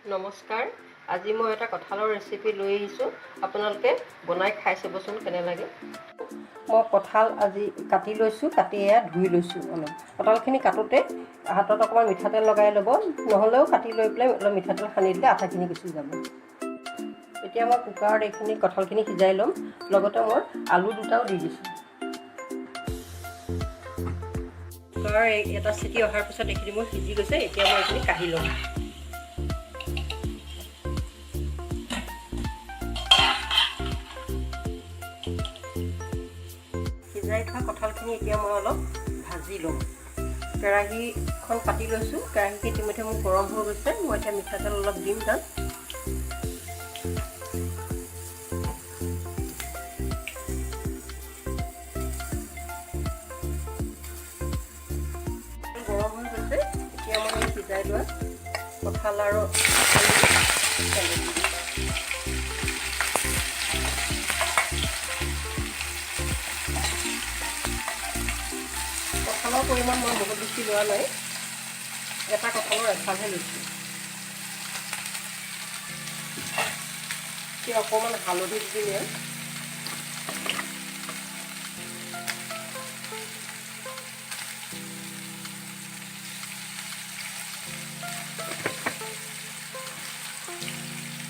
নমস্কাৰ, আজি মই এটা কঁঠালৰ ৰেচিপি লৈ আহিছোঁ। আপোনালোকে বনাই খাই চাবচোন কেনে লাগে। মই কঁঠাল আজি কাটি লৈছোঁ, কাটি এয়া ধুই লৈছোঁ অলপ। কঁঠালখিনি কাটোতে হাতত অকণমান মিঠাতেল লগাই ল'ব, নহ'লেও কাটি লৈ পেলাই অলপ মিঠাতেল সানি দিলে আঠাখিনি গুচি যাব। এতিয়া মই কুকাৰত এইখিনি কঁঠালখিনি সিজাই ল'ম। লগতে মই আলু দুটাও দি দিছোঁ। কুকাৰৰ এটা চিটি অহাৰ পিছত এইখিনি মোৰ সিজি গৈছে। এতিয়া মই এইখিনি কাঢ়ি ল'ম। সিজাই থোৱা কঁঠালখিনি এতিয়া মই অলপ ভাজি ল'ম। কেৰাহীখন পাতি লৈছোঁ। কেৰাহীখিনি ইতিমধ্যে মোৰ গৰম হৈ গৈছে। মই এতিয়া মিঠাতেল অলপ দিম তাত। গৰম হৈ গৈছে। এতিয়া মই সিজাই লোৱা কঁঠাল আৰু তেলত দি দিম। কঁঠালৰ পৰিমাণ মই বহুত বেছি লোৱা নাই, এটা কঁঠালৰ এফালহে লৈছোঁ। এতিয়া অকণমান হালধি দি দিম ইয়াত।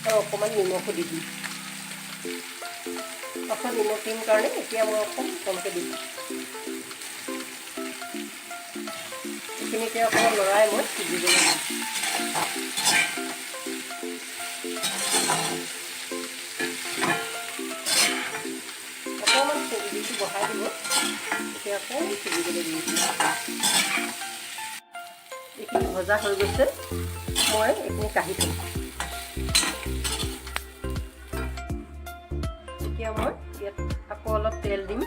আৰু অকণমান নিমখো দি দিম। পাছত নিমখ দিম কাৰণে এতিয়া মই অকণমান কমকৈ দিম। এইখিনি এতিয়া অকণমান লৰাই মই সিজিবলৈ দিম। অকণমান জুইটো বঢ়াই দিব। এতিয়া অকণমান সিজিবলৈ দিম। এইখিনি ভজা হৈ গৈছে। মই এইখিনি কাঢ়ি থ'ম। এতিয়া মই ইয়াত আকৌ অলপ তেল দিম।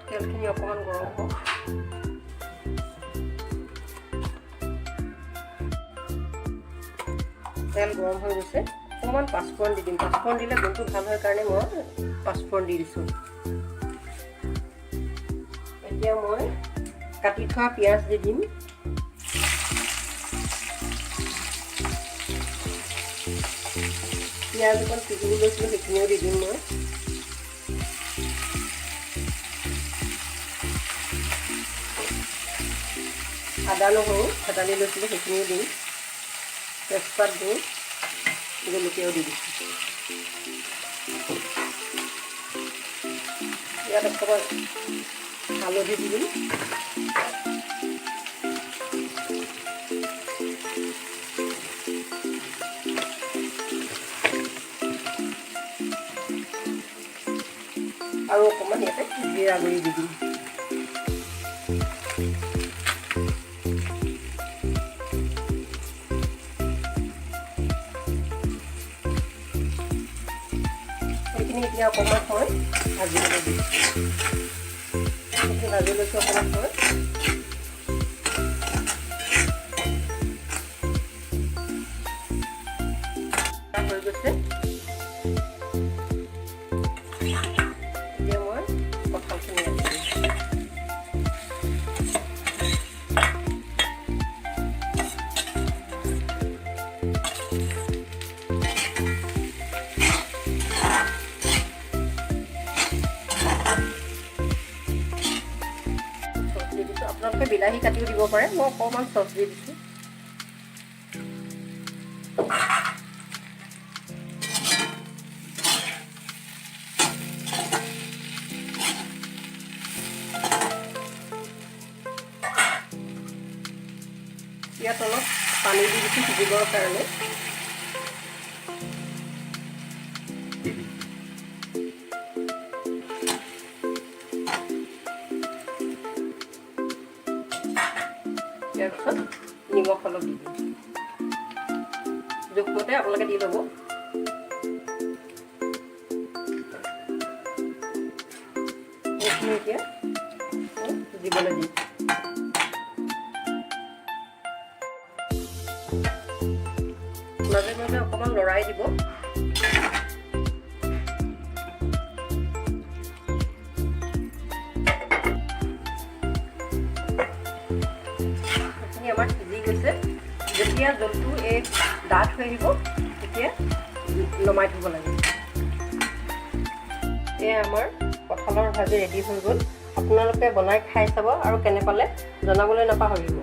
তেলখিনি অকণমান গৰম হওক। তেল গৰম হৈ গৈছে। অকণমান পাঁচফোৰণ দি দিম। পাঁচফোৰণ দিলে গোন্ধটো ভাল হয় কাৰণে মই পাঁচফোৰণ দি দিছোঁ। এতিয়া মই কাটি থোৱা পিঁয়াজ দি দিম। পিঁয়াজ অকণ পিহি লৈছিলোঁ, সেইখিনিও দি দিম মই। আদা নহৰু থেতালি লৈছিলোঁ, সেইখিনিও দিম। তেজপাত দিম, জলকীয়াও দি দিছোঁ। ইয়াত অকণমান হালধি দি দিম। আৰু অকণমান ইয়াতে জিৰা গুড়ি দি দিম। সেইখিনি এতিয়া অকণমান সময় ভাজিবলৈ দিম। সেইখিনি ভাজি লৈছোঁ অকণমান সময়। হৈ গৈছে। এতিয়া মই কঁঠালখিনি ইয়াত দিম। চচ দি দিছোঁ। আপোনালোকে বিলাহী কাটিও দিব পাৰে। মই অকণমান চচ দি দিছোঁ। ইয়াত অলপ পানী দি দিছোঁ সিজিবৰ কাৰণে। ইয়াৰ পিছত নিমখ অলপ দি দিম। জোখমতে আপোনালোকে দি ল'ব। এইখিনি এতিয়া সিজিবলৈ দিম। মাজে মাজে অকণমান লৰাই দিব। এইখিনি আমাৰ সিজি গৈছে। যেতিয়া জোলটো এই ডাঠ হৈ আহিব, তেতিয়া নমাই থ'ব লাগে। এয়া আমাৰ কঁঠালৰ ভাজি ৰেডি হৈ গ'ল। আপোনালোকে বনাই খাই চাব আৰু কেনে পালে জনাবলৈ নাপাহৰিব।